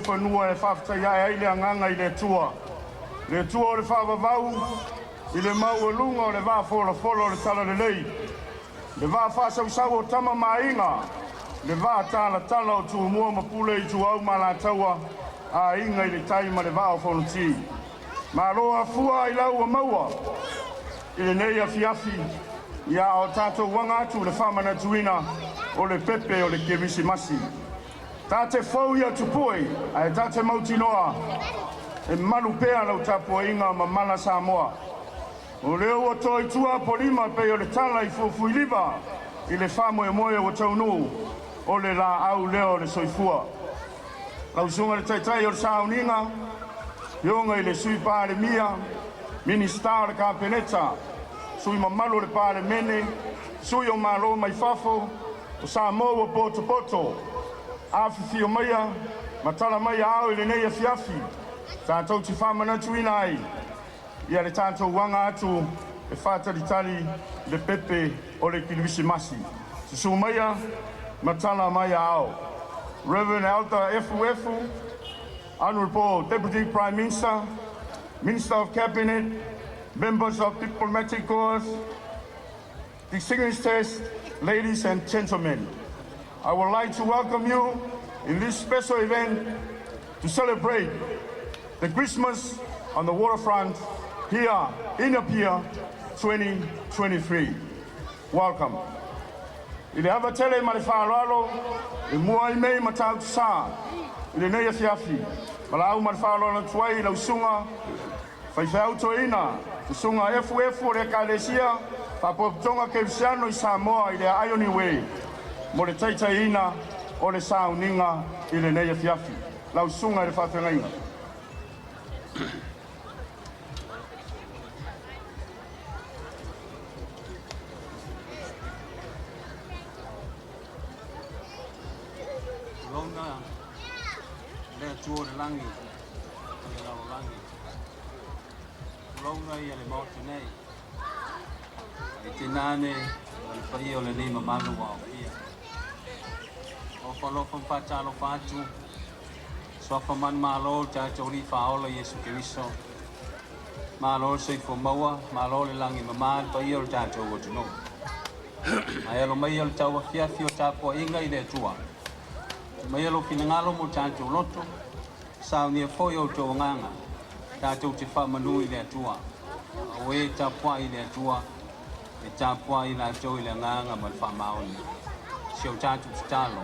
fanua e faafetaia ae ai le agaga i le Atua. Le Atua o le faavavau i le maualuga o le vaafolafola o le talalelei, le vaa faasausau o Tama ma Aiga, le vaatalatala o Tumua ma Pule, Ituau ma Alataua, Aiga i le Tai ma le Vaa o Fonoti. Malo afua ailao ua maua i lenei afiafi ia o tatou aga atu le faamanatuina o le pepe o le Kerisimasi. Ta te fou ia tupue ae ta te mautinoa e malu pea lau tapuaiga ma mana Samoa. O lea ua toe i tua Apolima pei o le tala i fuafuiliva i le faamoemoe ua taunuu o le laau lea o le soifua. Lau Susuga i le Taitai o le Sauniga, Afioga i le Sui Palemia, Minisita o le Kapeneta, sui mamalu o le Palemene, sui o Malo mai fafo, o Samoa ua potopoto, afifio maia ma tala mai aao i lenei afiafi, tatou te faamanatuina ai ia le tatou aga atu e faatalitali le pepe o le Kerisimasi. Susu maia ma tala mai aao. Reverend Alta Efu Efu, Honorable Deputy Prime Minister, Minister of Cabinet, members of diplomatic corps, distinguished guests, ladies and gentlemen, I would like to welcome you in this special event to celebrate the Christmas on the waterfront here in Apia 2023. Welcome. I le ava tele ma le faaaloalo e mua ai mei Matautu Sa i lenei afiafi ma laau ma le faaaloalo atu ai i lau susuga faifeau toeaina, Susuga Efu Efu o le Ekalesia Faapotopotoga Kerisiano i Samoa i le aai o Niue mo le taitaiina o le sauniga i lenei afiafi. Lau susuga i le faafeagaiga. Lona le Atua o le lagi ma le lalolagi. Tulouna ia le Maota nei. E tainane o le paia o lenei mamalu ua aofia. Alofa ma faatalofa atu. Suafa manumalo o tatou Alii Faaola Iesu Keriso. Malo le soifua maua, malo le lagi mama le paia o le tatou atunuu. Ae alo mai o le tauafiafi o tapuaiga i le Atua. Mai lou finagalo mo tatou loto, saunia foi o outou agaga, tatou te faamanu i le Atua. O e tapuai i le Atua, e tapuai latou i le agaga ma le faamaoni. Si o tatou tatalo.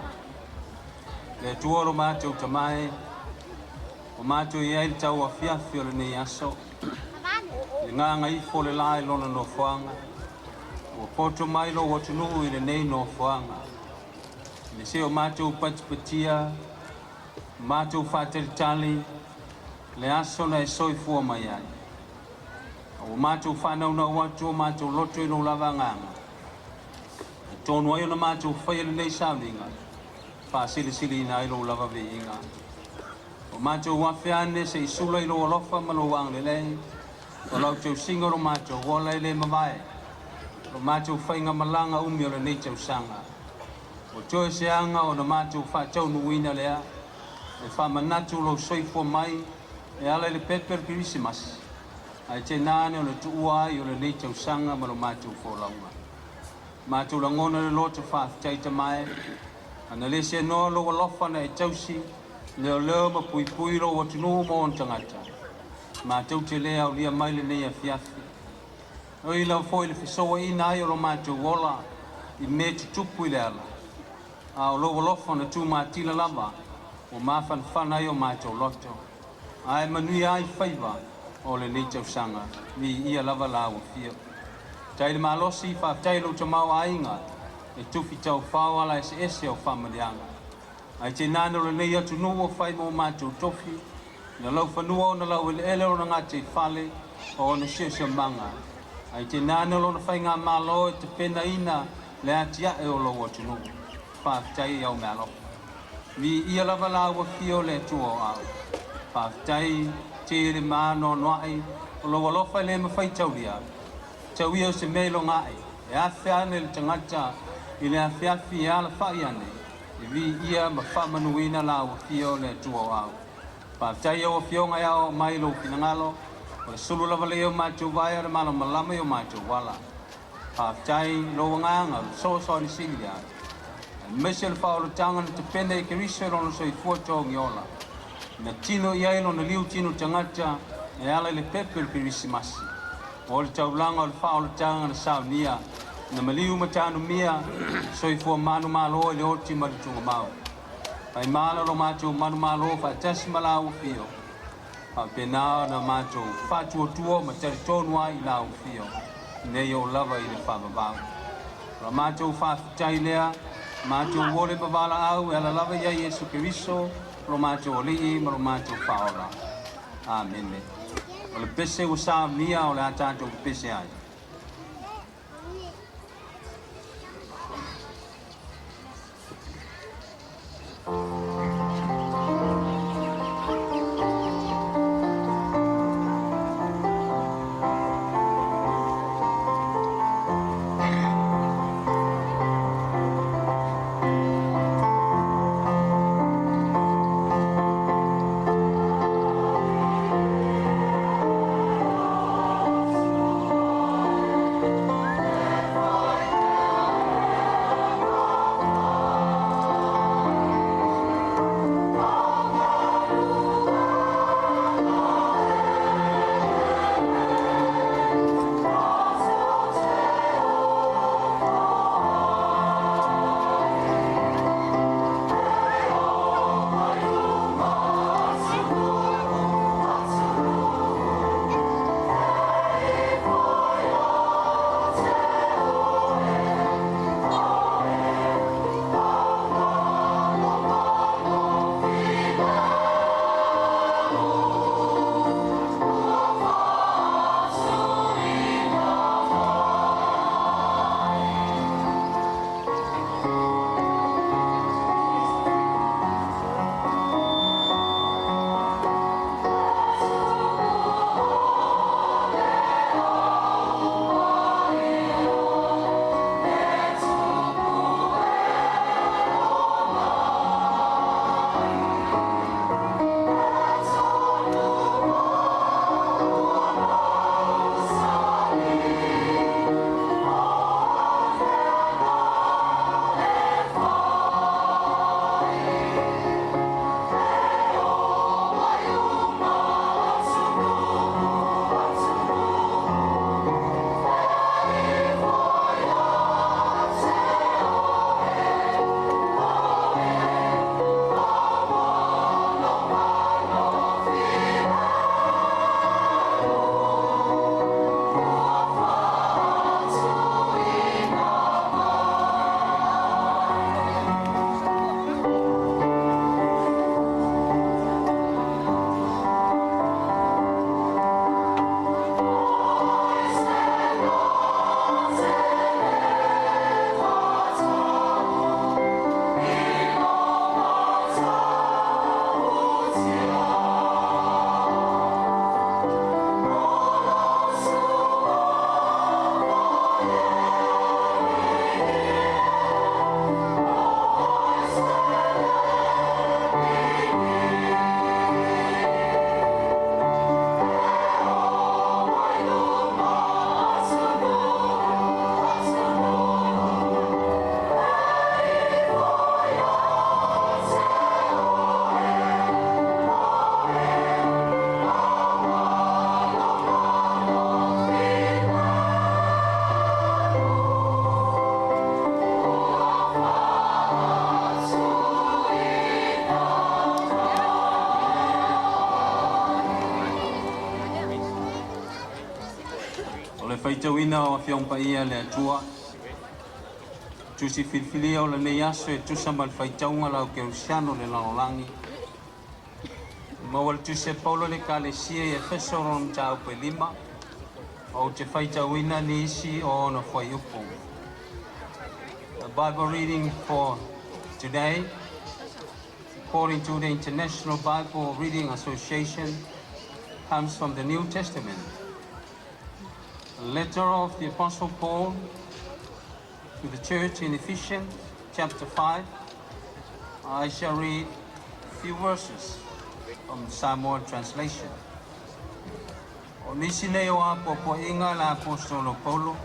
Le Atua lo matou Tama e, o matou i ai le tauafiafi o lenei aso, le gagaifo le la i lona nofoaga, ua poto mai lou atunuu i lenei nofoaga. Le se o matou patipatia, matou faatalitali, le aso na e soifua mai ai. A ua matou faanaunau atu o matou loto i lou lava agaga. E tonu ai ona matou faia lenei sauniga, faasilisiliina ai lou lava viiga. O matou afe ane se i sula i lou alofa ma lou agalelei, o lau tausiga o lo matou ola e le mavae, o matou faiga malaga umi o lenei tausaga. O toe se aga ona matou faataunuuina lea, e faamanatu lou soifua mai e ala i le pepe o le Kerisimasi, ae tainane o le tuua ai o lenei tausaga ma lo matou folauga. Matou lagona le loto faafetai Tama e, ana le seanoa lou alofa na e tausi, leoleo ma puipui lou atunuu ma ona tagata. Matou te le aulia mai lenei afiafi. O i lau foi le fesoaina ai o lo matou ola i mea tutupu i le ala. A o lou alofa na tumatila lava ua mafanafana ai o matou loto. Ae manuia ai faiva o lenei tausaga, viia lava la ua fia. Tai le malosi, faafetai lou tamaoaiga e tufi taufao ala eseese o faamaliaga. Ae tainane o lenei atunuu o fai mo matou tofi, na laufanua ona laueleele o lona gataifale o ona siosiomaga. Ae tainane o lona faigamalo e tapenaina le atiae o lou atunuu. Faafetai i au meaalofa. Viia lava la ua fia o le Atua o au. Faafetai tele maanoanoai o lou alofa e le mafai taulia. Tau ia o se mea i logae, e afe ane le tagata i le afiafi e alafai ane, e viia ma faamanuina la ua fia o le Atua o au. Faafetai i lau Afioga e ao mai lou finagalo, o le sulu lava lea o matou vae o le malamalama i o matou ala. Faafetai i lou agaga o le fesoasoani sili ai. Aemaise le faaolataga na tapena e Keriso i lona soifua togiola. Na tino i ai lona liu tino tagata e ala i le pepe o le Kerisimasi. O le taulaga o le faaolataga na saunia, na maliu ma tanumia, soifua manumalo i le oti ma le tugamau. Faimalo lo matou manumalo faatasi ma lau afio. Faapena ona matou faatuatua ma talitonu ai i lau afio, nei oo lava i le faavavau. O la matou faafetai lea, matou ole ma valaau e ala lava ia Iesu Keriso, lo matou Alii ma lo matou Faaola. Amene. O le pese ua saunia o le a tatou pese ai. O le faitauina o Afioga Paia a le Atua, tusi filifilia o lenei aso e tusa ma le faitauga lau kerisiano le lalolagi. Maua le tusi a Paulo i le Ekalesia i Efeso lona mataupu e 5, ou te faitauina nisi o ona fuaiupu. The Bible reading for today, according to the International Bible Reading Association, comes from the New Testament. The letter of the Apostle Paul to the church in Ephesians, chapter 5. I shall read a few verses. from Samoan translation. O nisi nei o apoapoaiga a le Aposetolo Paulo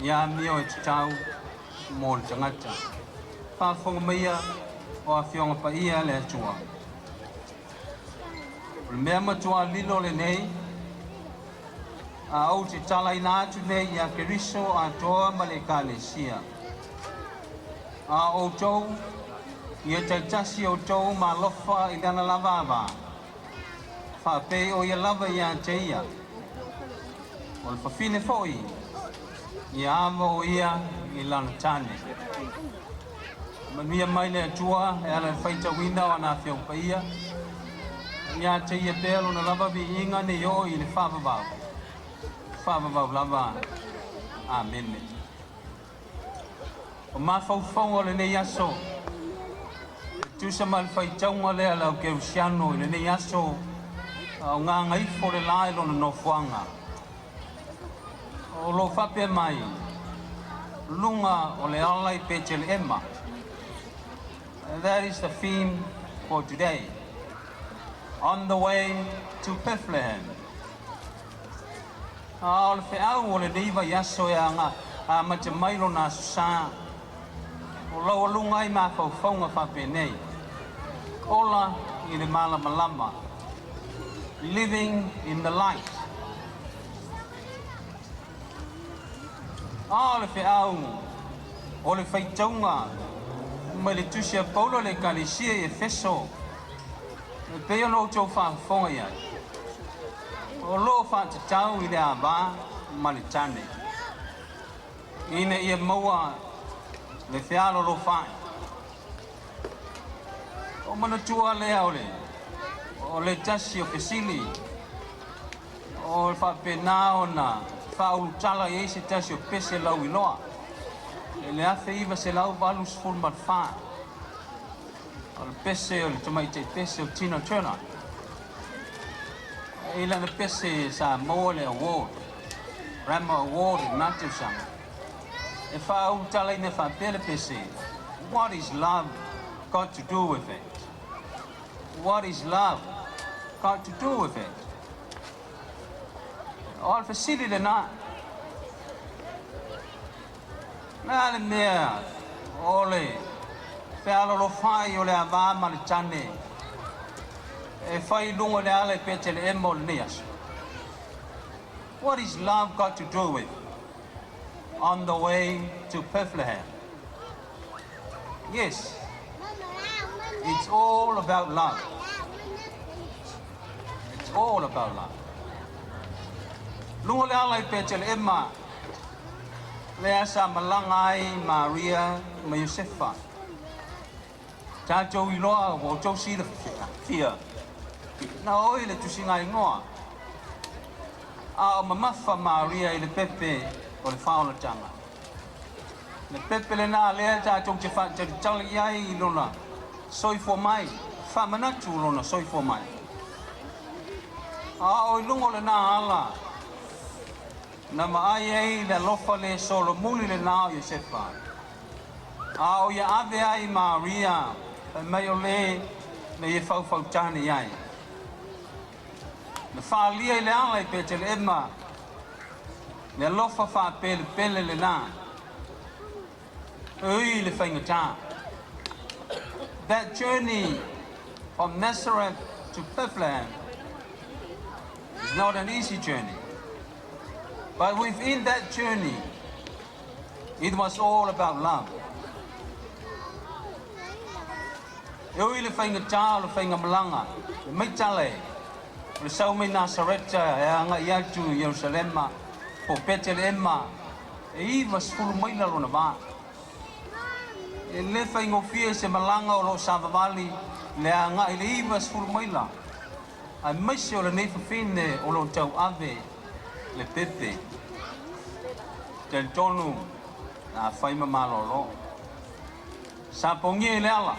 i amio e tatau mo le tagata. Faafofoga maia o Afioga Paia a le Atua. O le mea matua lilo lenei, a ou te talaina atu nei ia Keriso atoa ma le Ekalesia. A o outou, ia taitasi outou ma alofa i lana lava ava, faapei o ia lava ia te ia. O le fafine foi, ia ava o ia i lana tane. Manuia mai le Atua e ala i le faitauina o ana Afioga Paia, ia te ia pea lona lava viiga nei oo i le faavavau, faavavau lava. Amene. O mafaufauga o lenei aso, e tusa ma le faitauga lea a le au kerisiano i lenei aso a o gagaifo le la i lona nofoaga. O lo o faapea mai, luga o le ala i Petelehema. That is the theme for today. On the way to Bethlehem. A o le feau o lenei vaiaso e aga amata mai lona aso Sa, o laualuga ai mafaufauga faapenei. Ola i le malamalama. Living in the light. A o le feau o le faitauga mai le tusi a Paulo i le Ekalesia i Efeso, e pei ona outou faafofoga i ai, o lo o faatatau i le ava ma le tane, ina ia maua le fealolofa'i. O manatua lea o le o le tasi o fesili o le faapena ona faaulutala i ai se tasi o pese lauiloa i le 1984, o le pese o le tamaitai pese o Tina Turner. I lana pese sa maua le award, Grammy Award i lena tausaga, e faaulutalaina faapea le pese, "What is love got to do with it? What is love got to do with it?" O le fesili lena. Le a le mea o le fealolofa'i o le ava ma le tane e fai i luga o le ala i Petelehema o lenei aso? What is love got to do with on the way to Bethlehem? Yes, it's all about love. It's all about love. Luga o le ala i Petelehema, lea sa malaga ai Maria ma Iosefa. Tatou iloa ua outou silafia, na oo i le tusiga igoa, a o mamafa Maria i le pepe o le faaolataga. Le pepe lenā lea tatou te faatalitali i ai i lona soifua mai, faamanatu lona soifua mai. A o i luga o lenā ala, na vaai ai le alofa le solomuli lenā o Iosefa. A o ia ave ai Maria, fai mai o le na ia faufautane i ai. Na faalia i le ala i Petelehema, le alofa faapelepele lenā. E ui i le faigata. That journey from Nazareth to Bethlehem is not an easy journey. But within that journey, it was all about love. E ui i le faigata o le faigamalaga, le maitala e, o le sau mai Nasareta e agai atu i Ierusalema po o Petelehema, e 90 maila lona va. E le faigofie se malaga o lo o savavali le agai i le 90 maila, aemaise o lenei fafine o lo o tauave le pepe. Talitonu na fai ma malolo. Sa pogia i le ala.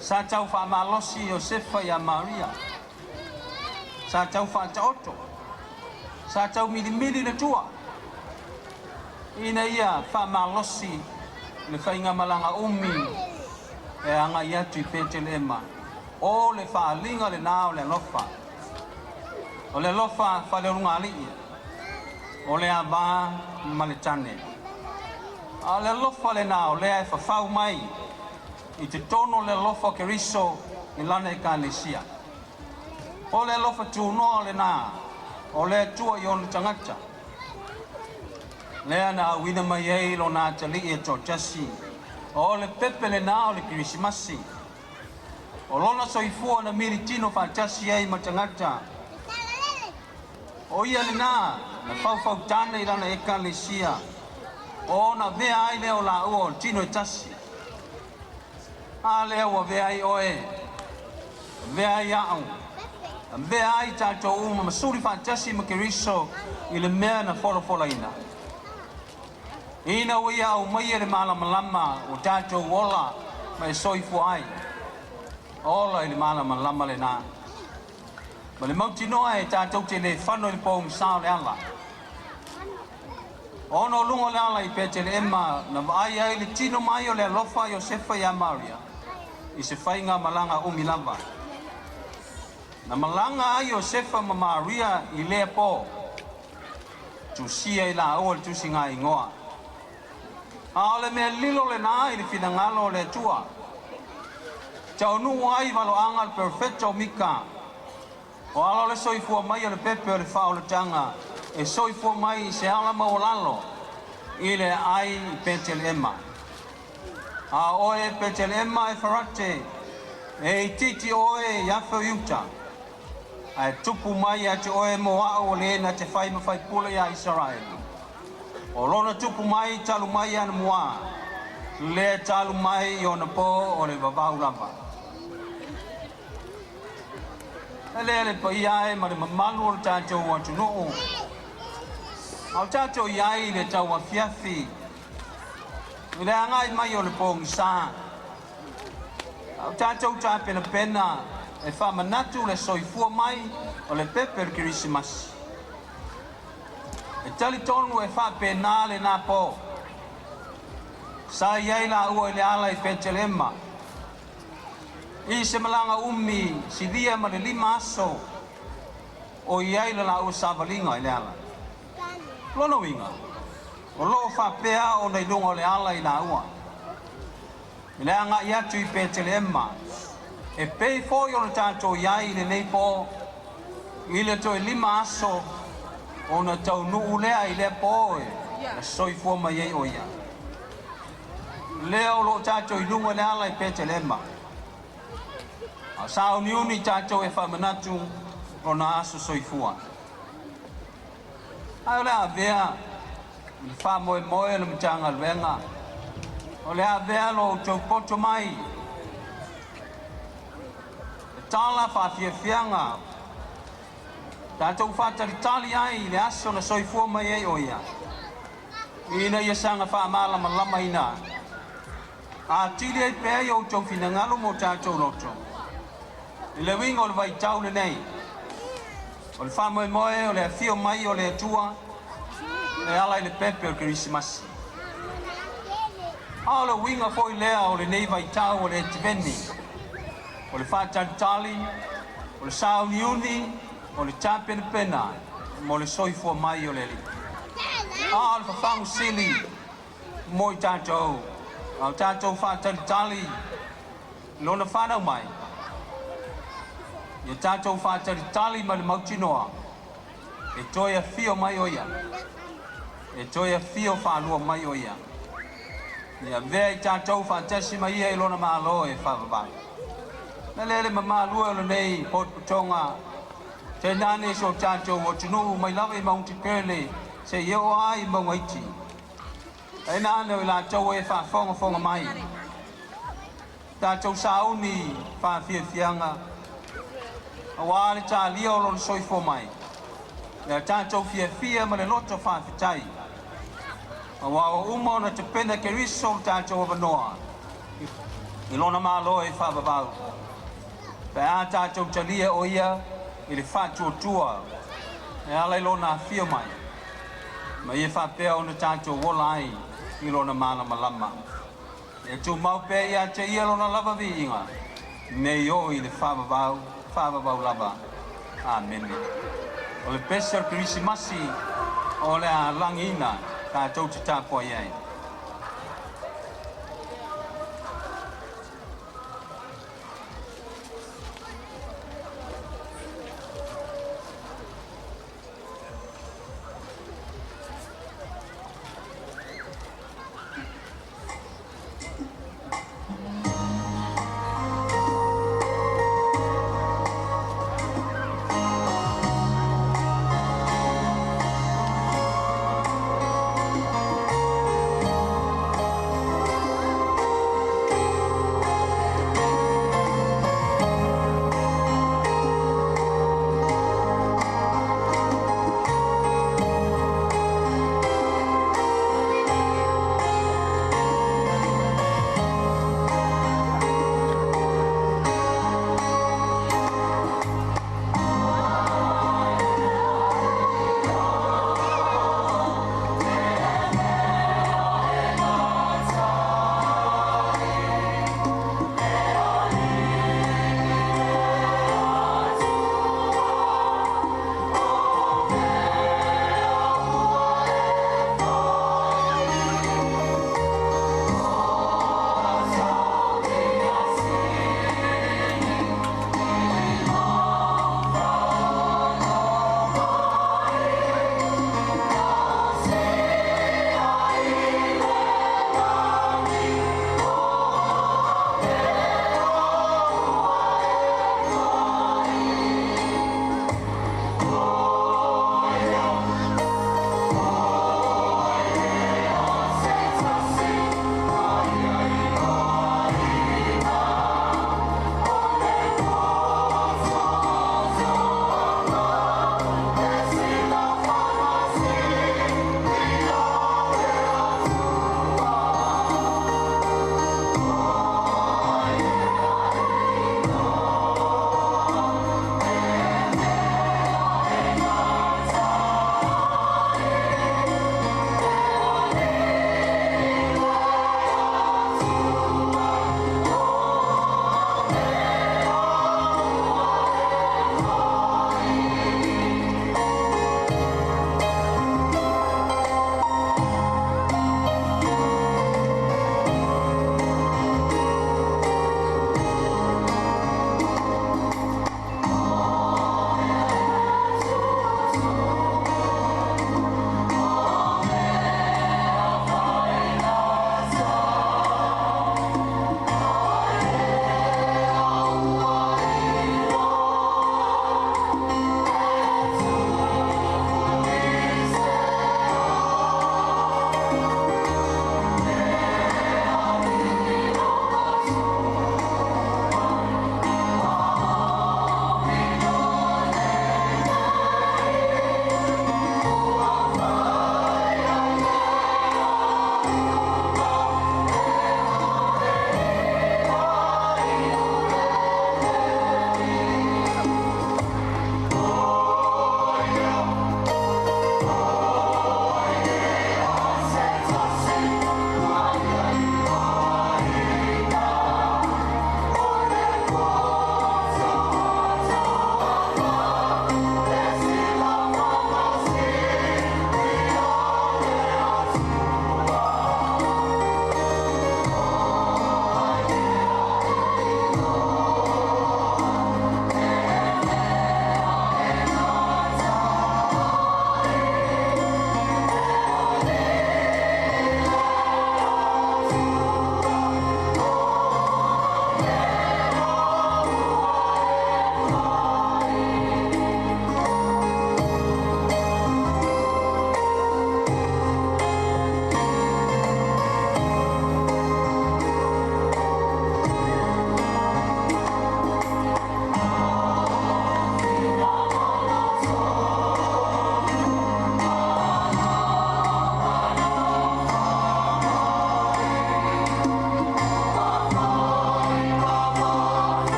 Sa tau faamalosi Iosefa ia Maria. Sa tau faataoto. Sa tau milimili le tua, ina ia faamalosi le faigamalaga umi e agai atu i Petelehema. O le faaaliga lenā o le alofa. O le alofa faaleulugalii, o le avā ma le tane. A o le alofa lenā o lea e fafau mai i totonu o le alofa o Keriso i lana ekalesia. O le alofa tunoa lenā o le Atua i ona tagata. Lea na auina mai ai lona atalii e toatasi. O le pepe lenā o le Kerisimasi. O lona soifua na militino faatasi ai ma tagata. O ia lenā na faufautane i lana ekalesia. Ona avea ai lea o laua o le tino e tasi. A lea ua avea ai oe, avea ai a'u, avea ai tatou uma ma suli faatasi ma Keriso i le mea na folafolaina. Ina ua ia aumaia le malamalama ua tatou ola ma e soifua ai. Ola i le malamalama lenā. Ma le mautinoa e tatou te le fano i le pogisa o le ala. Ona o luga o le ala i Petelehema na vaai ai le tino mai o le alofa Iosefa iā Maria i se faiga malaga umi lava. Na malaga ai Iosefa ma Maria i lea po, tusia i laua le tusiga igoa. A o le mea lilo lenā i le finagalo o le Atua. Taunuu ai valoaga le perofeta o Mika. O ala o le soifua mai o le pepe o le faaolataga e soifua mai i se ala maualalo i le aai i Petelehema. A o oe Petelehema Efarate, e itiiti oe i afe o Iuta, ae tupu mai ia te oe mo a'u o le na te fai ma faipule iā Isaraelu. O lona tupu mai talu mai anamuā, lea talu mai i ona po o le vavau lava. E lea le paia e ma le mamalu o le tatou atunuu. A o tatou i ai i le tauafiafi i le agai mai o le pogisa. A o tatou tapenapena e faamanatu le soifua mai o le pepe o le Kerisimasi. E talitonu e faapena lenā po. Sa i ai laua i le ala i Petelehema. I se malaga umi silia ma le 5 aso o i ai le laua savaliga i le ala. Lona uiga, o lo o faapea ona i luga o le ala i laua. I le agai atu i Petelehema, e pei foi ona tatou i ai i lenei po, i le toe 5 aso ona taunuu lea i lea po e na soifua mai ai o ia. Lea o lo o tatou i luga o le ala i Petelehema. A sauniuni tatou e faamanatu lona aso soifua. Ae o le a avea i le faamoemoe o le Matagaluega, o le a avea lo outou poto mai e tala faafiafiaga tatou faatalitali ai i le aso na soifua mai ai o ia, ina ia saga faamalamalamaina atili ai pea i outou finagalo mo tatou loto. I le uiga o le vaitau lenei, o le faamoemoe o le afio mai o le Atua e ala i le pepe o le Kerisimasi. A o le uiga foi lea o lenei vaitau o le Ativeni, o le faatalitali, o le sauniuni, o le tapenapena mo le soifua mai o le Alii. A o le fafagu sili mo i tatou, a o tatou faatalitali lona fanau mai, ia tatou faatalitali ma le mautinoa e toe afio mai o ia, e toe afio faalua mai o ia. Ia avea i tatou faatasi ma ia i lona malo e faavavau. Na lea le mamalu e o lenei potopotoga, tainane so tatou atunuu mai lava i Mauga Tetele seia oo ai i Mauga Iti. Tainane o i latou e faafogafoga mai. Tatou sauni faafiafiaga auā le talia o lona soifua mai. Ia tatou fiafia ma le loto faafetai, auā ua uma ona tapena e Keriso le tatou avanoa i lona malo e faavavau. Pe a tatou talia o ia i le faatuatua e ala i lona afio mai, ma ia faapea ona tatou ola ai i lona malamalama. Ia tumau pea ia te ia lona lava viiga, Nei oo i le faavavau, faavavau lava. Amene. O le pese o le Kerisimasi o le a lagiina tatou te tapuai ai.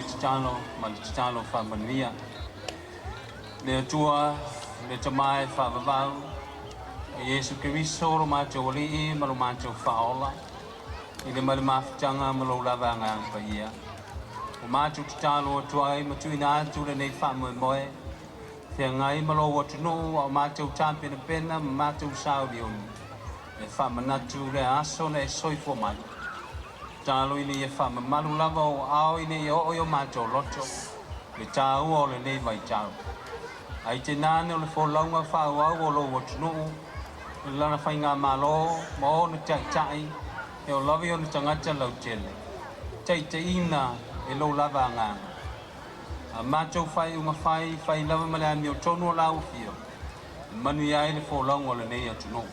tatalo ma le tatalo faamanuia. Le Atua, le Tama e faavavau, e Iesu Keriso lo matou Alii ma lo matou Faaola, i le ma le mafutaga ma lou lava Agaga Paia, ua matou tatalo atu ai ma tuuina atu lenei faamoemoe, feagai ma lou atunuu a o matou tapenapena ma matou sauniuni e faamanatu le aso na e soifua mai. Tatalo ina ia faamamalu lava ou aao ina ia oo i o matou loto le taua o lenei vaitau. Ae tainane o le folauga faaauau o lou atunuu i lana faigamalo ma ona taitai e oo lava i ona tagata lautele, taitaiina e lou lava Agaga. A matou faaiuga fai, fai lava ma le amiotonu o lau afio, e manuia ai le folauga o lenei atunuu.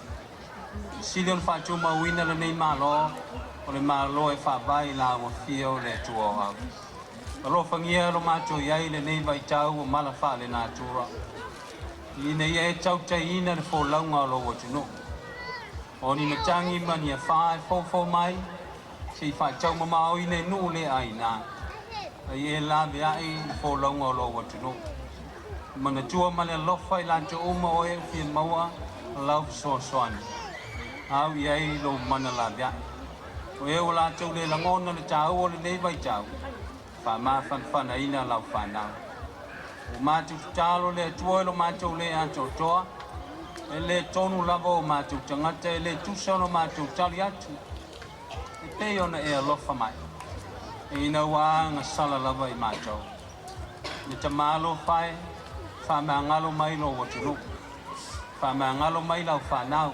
E sili ona faatumauina lenei Malo, o le Malo e faavae i lau afio le Atua o au. Alofagia lo matou i ai i lenei vaitau o mala faalenatura, ina ia e tautaiina le folauga o lou atunuu. O ni matagi ma ni afa e foufou mai, se i faataumamaoina i nuu le aina, a ia e laveai le folauga o lou atunuu. Manatua ma le alofa i latou uma o e ua fia maua lau fesoasoani. Au i ai lou mana laveai. O e ua latou le lagona le taua o lenei vaitau, faamafanafanaina lau fanau. Ua matou tatalo le Atua i lo matou le atoatoa, e le tonu lava o matou tagata e le tusa ona matou tali atu, e pei ona e alofa mai. E ina ua agasala lava i matou. Le Tama alofa e, faamagalo mai lou atunuu. Faamagalo mai lau fanau.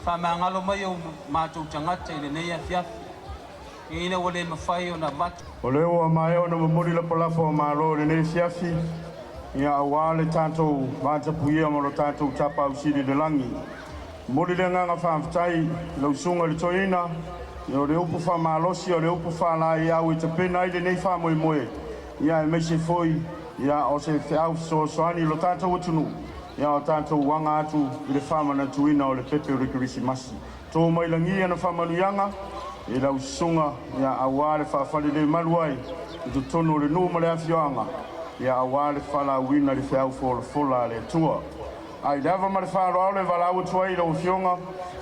Faamagalo mai o matou tagata i lenei afiafi. Ina ua le mafai ona avatu. O lea ua maea ona momoli lapalapa o malo i lenei afiafi, ia auā le tatou vatapuia ma lo tatou Tapaau Sili i le lagi. Momoli le agaga faafetai i lau susuga i le Toeaina, ia o le upu faamalosi, o le upu faalaeiau e tapena ai lenei faamoemoe, ia aemaise foi ia o se feau fesoasoani i lo tatou atunuu, ia o tatou aga atu i le faamanatuina o le pepe o le Kerisimasi. To mai lagi ana faamanuiaga i lau susuga, ia auā le faafalelemalu ai i totonu o le nuu ma le afioaga, ia auā le valaauina i le feau folafola a le Atua. Ae i le ava ma le faaaloalo e valaau atu ai i lau Afioga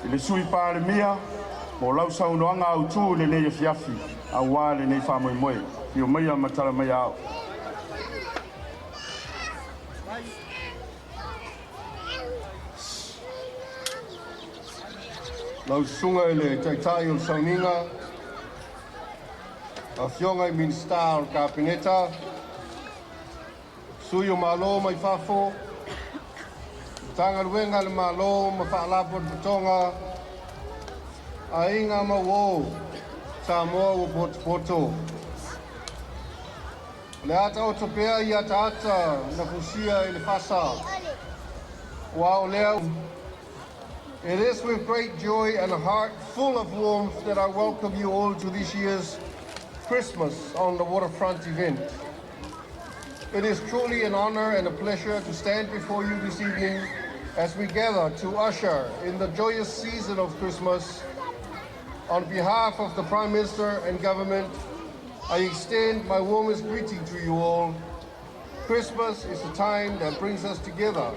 i le Sui Palemia mo lau saunoaga autu i lenei afiafi auā lenei faamoemoe. Afio maia ma tala mai ao. Lau susuga i le Taitai o le Sauniga, afioga i Minisita o le Kapeneta, sui o Malo mai fafo, Matagaluega a le Malo ma Faalapotopotoga, aiga ma uō, Samoa ua potopoto. O le a taoto pea i ataata na fusia i le fasa. Ua o lea. It is with great joy and a heart full of warmth that I welcome you all to this year's Christmas on the Waterfront event. It is truly an honor and a pleasure to stand before you this evening as we gather to usher in the joyous season of Christmas. On behalf of the Prime Minister and government, I extend my warmest greeting to you all. Christmas is a time that brings us together,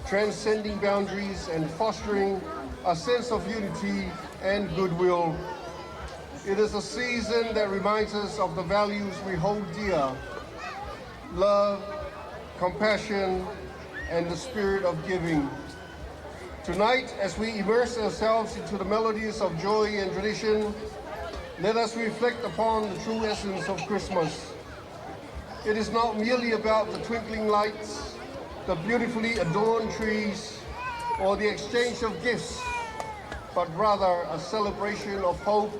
transcending boundaries and fostering a sense of unity and goodwill. It is a season that reminds us of the values we hold dear: love, compassion, and the spirit of giving. Tonight, as we immerse ourselves into the melodies of joy and tradition, let us reflect upon the true essence of Christmas. It is not merely about the twinkling lights, the beautifully adorned trees, or the exchange of gifts, but rather a celebration of hope,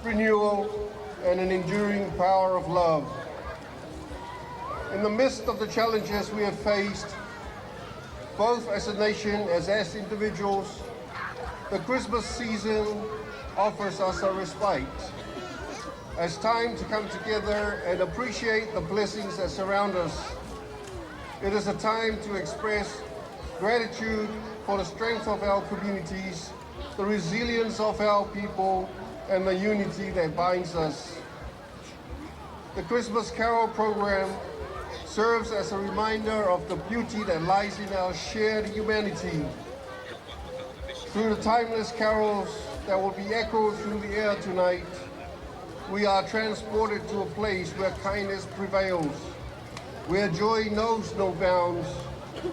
renewal, and an enduring power of love. In the midst of the challenges we have faced, both as a nation as individuals, the Christmas season offers us a respite, as time to come together and appreciate the blessings that surround us. It is a time to express gratitude for the strength of our communities, the resilience of our people, and the unity that binds us. The Christmas Carol program serves as a reminder of the beauty that lies in our shared humanity. Through the timeless carols that will be echoed through the air tonight, we are transported to a place where kindness prevails, where joy knows no bounds,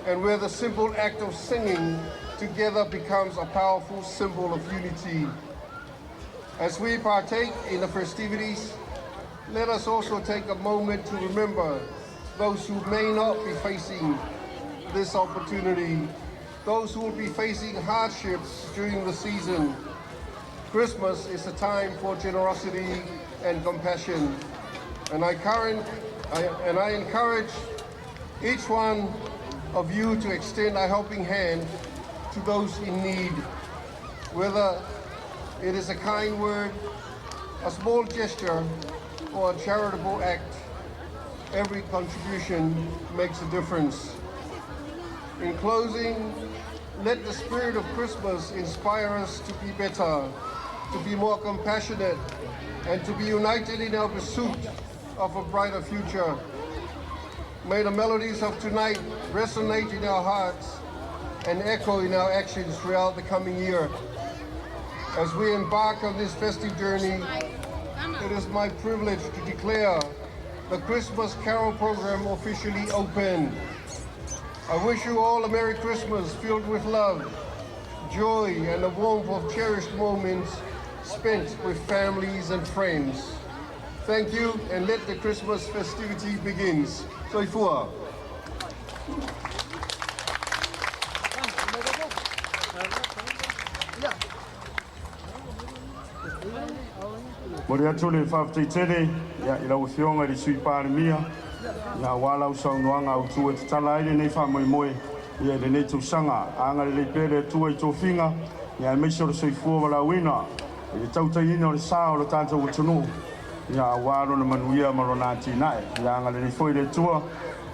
and where the simple act of singing together becomes a powerful symbol of unity. As we partake in the festivities, let us also take a moment to remember those who may not be facing this opportunity, those who will be facing hardships during the season. Christmas is a time for generosity and compassion. And I, current, I, and I encourage each one of you to extend a helping hand to those in need, whether it is a kind word, a small gesture, or a charitable act. Every contribution makes a difference. In closing, let the spirit of Christmas inspire us to be better, to be more compassionate, and to be united in our pursuit of a brighter future. May the melodies of tonight resonate in our hearts and echo in our actions throughout the coming year. As we embark on this festive journey, it is my privilege to declare the Christmas Carol program officially open. I wish you all a Merry Christmas filled with love, joy, and the warmth of cherished moments spent with families and friends. Thank you, and let the Christmas festivity begins. Soifua. Momoli atu le faafetai tele ia i lau Afioga i le Sui Palemia ia aua lau saunoaga autu e tatala ai lenei faamoemoe ia i lenei tausaga. Agalelei pea le Atua i tofiga ia aemaise o le soifua valaauina i le tautaiina o le sa o le tatou atunuu ia aua lona manuia ma lona atinae. Ia agalelei foi le Atua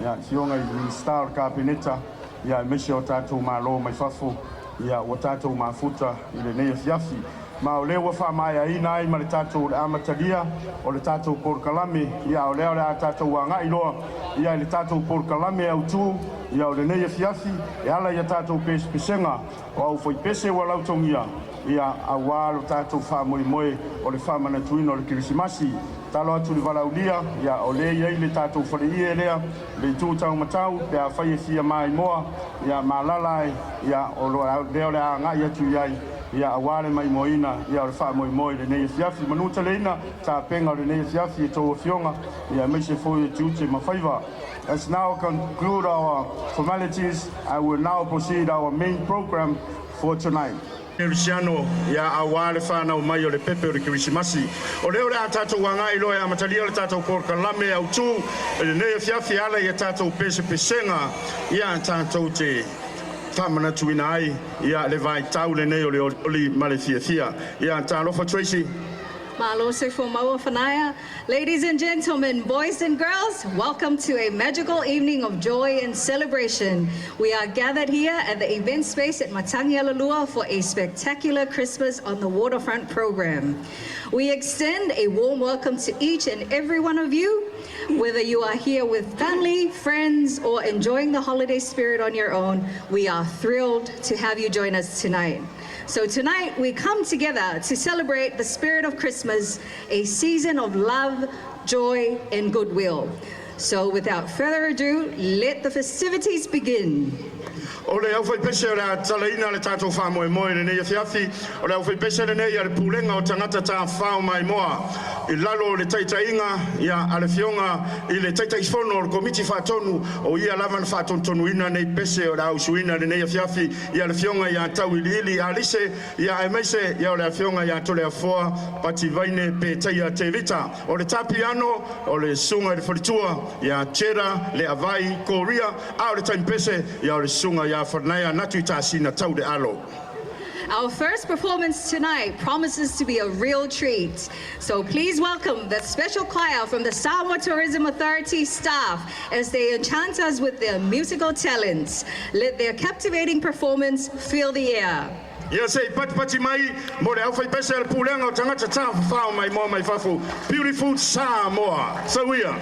ia i Afioga i Minisita o le Kapeneta ia aemaise o tatou malo mai fafo ia ua tatou mafuta i lenei afiafi. Ma o lea ua faamaeaina ai ma le tatou le amatalia o le tatou polokalame, ia o lea o le a tatou agai loa ia i le tatou polokalame autu ia o lenei afiafi e ala i a tatou pesepesega o aufaipese ua lautogia ia aua lo tatou faamoemoe o le faamanatuina o le Kerisimasi. Tatalo atu i le valaaulia, ia o lea e i ai le tatou faleie lea, le itu taumatau pe afai e fia maimoa ia ma alaala ai, ia o lea o le a agai atu i ai ia aua le maimoaina ia o le faamoemoe i lenei afiafi. Manuteleina tapena o lenei afiafi e tou afioga ia aemaise foi o tiute ma faiva. As now conclude our formalities, I will now proceed our main program for tonight. Kerisiano, ia aua le fanau mai o le pepe o le Kerisimasi. O lea o le a tatou agai loa e amatalia le tatou polokalame autu i lenei afiafi e ala i a tatou pesepesega ia tatou te faamanatuina ai ia le vaitau lenei o le olioli ma le fiafia. Ia talofa Tracy. Malo soifua maua Fanaia. Ladies and gentlemen, boys and girls, welcome to a magical evening of joy and celebration. We are gathered here at the event space at Matagi for a spectacular Christmas on the Waterfront program. We extend a warm welcome to each and every one of you, whether you are here with family, friends, or enjoying the holiday spirit on your own. We are thrilled to have you join us tonight. So tonight we come together to celebrate the spirit of Christmas, a season of love, joy, and goodwill. So without further ado, let the festivities begin. O le aufaipese o le a tatalaina le tatou faamoemoe i lenei afiafi, o le aufaipese lenei a le Pulega o Tagata Tafafao Maimoa i lalo o le taitaiga ia a le Afioga i le Taitaifono o le Komiti Faatonu, o ia lava na faatonutonuina nei pese o le a usuina i lenei afiafi, ia le Afioga ia Tauiliili Alise, ia aemaise ia o le Afioga ia Toleafoa Pati Vaine Petaia Tevita. O le tapiano o le Susuga i le Faletua ia Cheda Leavai Koria, a o le taimipese ia o le Susuga ia Fanaia Natu Tasina Taulealo. Our first performance tonight promises to be a real treat. So please welcome the special choir from the Samoa Tourism Authority staff as they enchant us with their musical talents. Let their captivating performance fill the air. Ia se i patipati mai mo le aufaipese a le pulega o tagata tafafao maimoa mai fafo. Beautiful Samoa. So we are.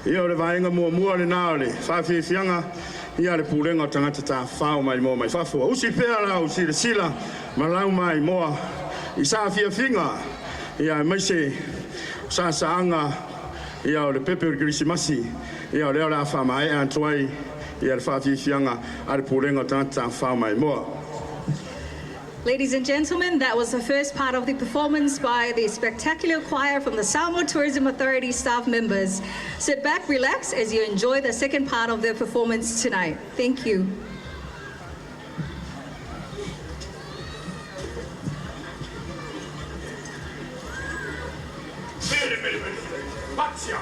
Ia o le vaega muamua lena o le faafiafiaga ia le Pulega o Tagata Tafafao Maimoa Mai Fafo. Usi pea lau silasila ma lau maimoa i saafiafiga ia aemaise sasaaga ia o le pepe o le Kerisimasi ia o lea o le a faamaea atu ai ia le faafiafiaga a le Pulega o Tagata Tafafao Maimoa. Ladies and gentlemen, that was the first part of the performance by the spectacular choir from the Samoa Tourism Authority staff members. Sit back, relax as you enjoy the second part of their performance tonight. Thank you. Mele, mele, mele. Patia,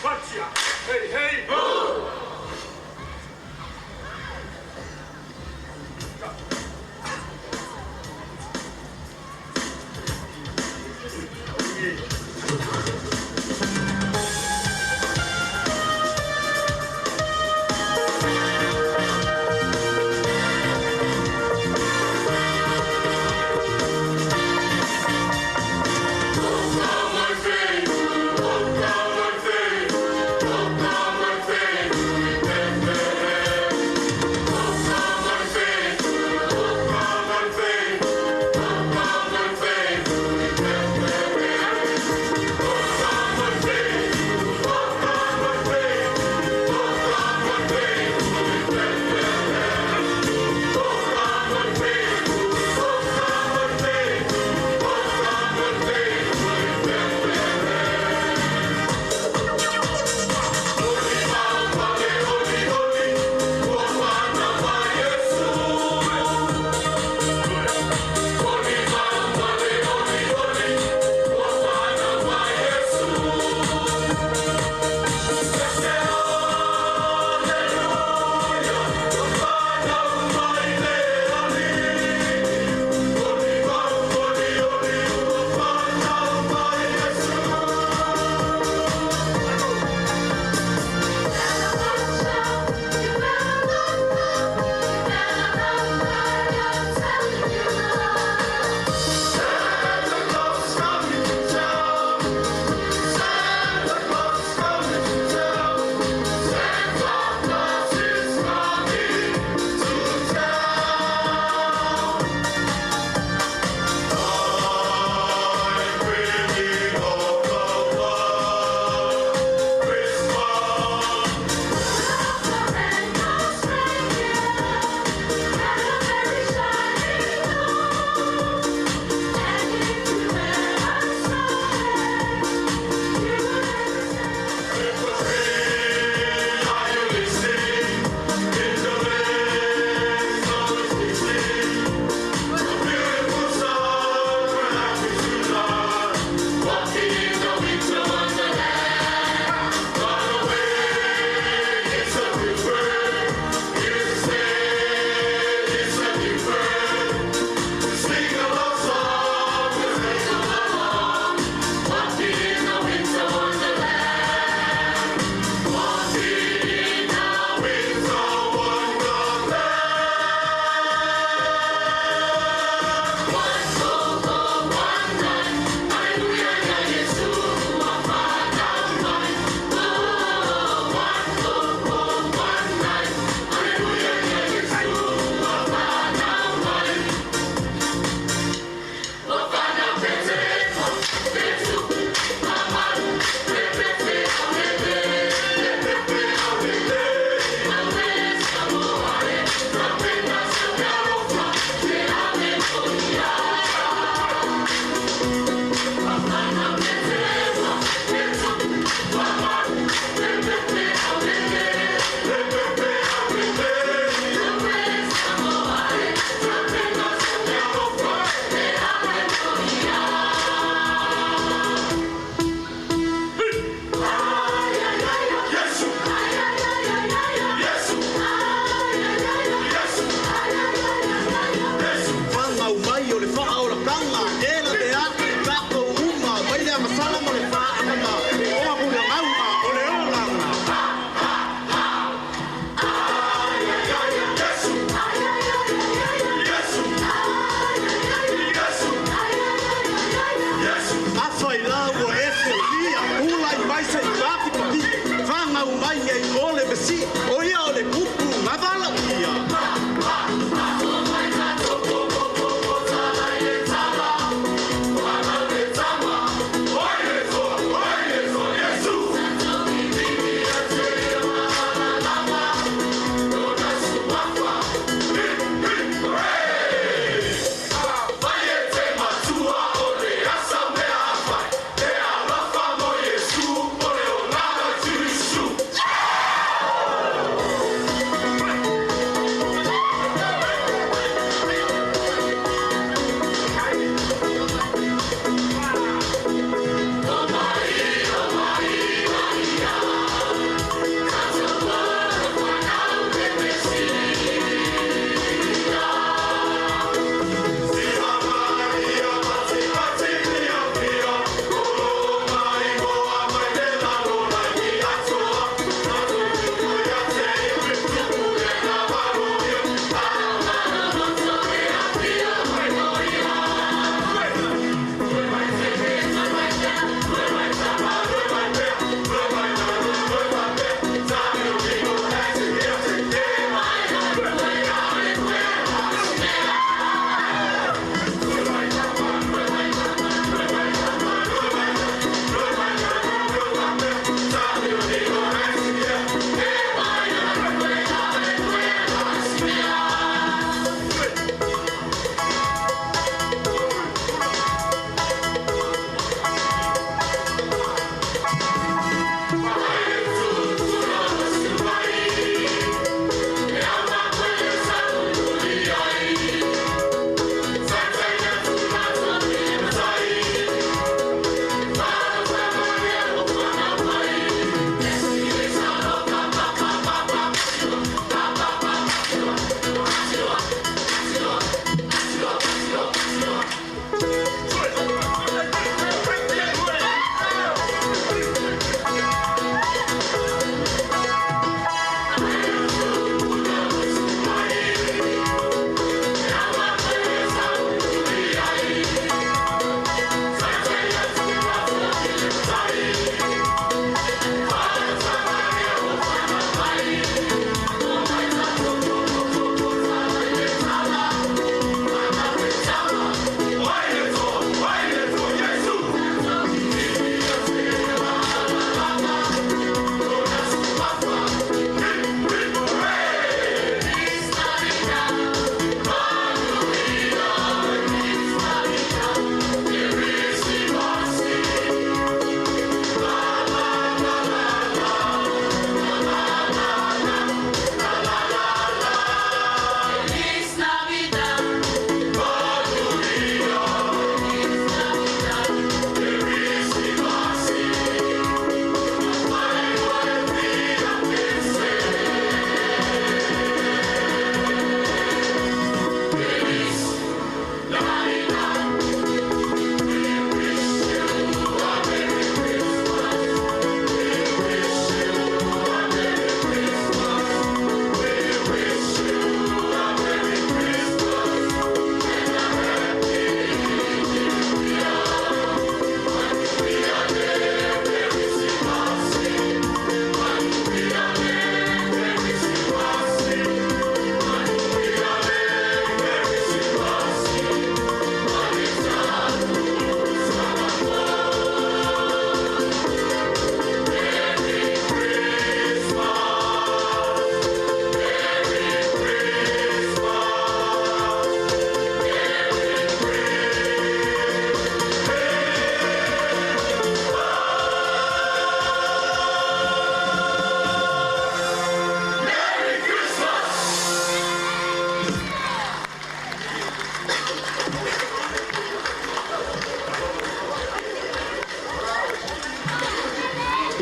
patia, hey, hey.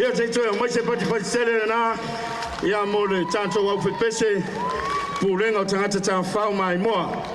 Ia se i toe aumai se patipati tele lena ia mo le tatou aufaipesepulega o tagata tafafao maimoa.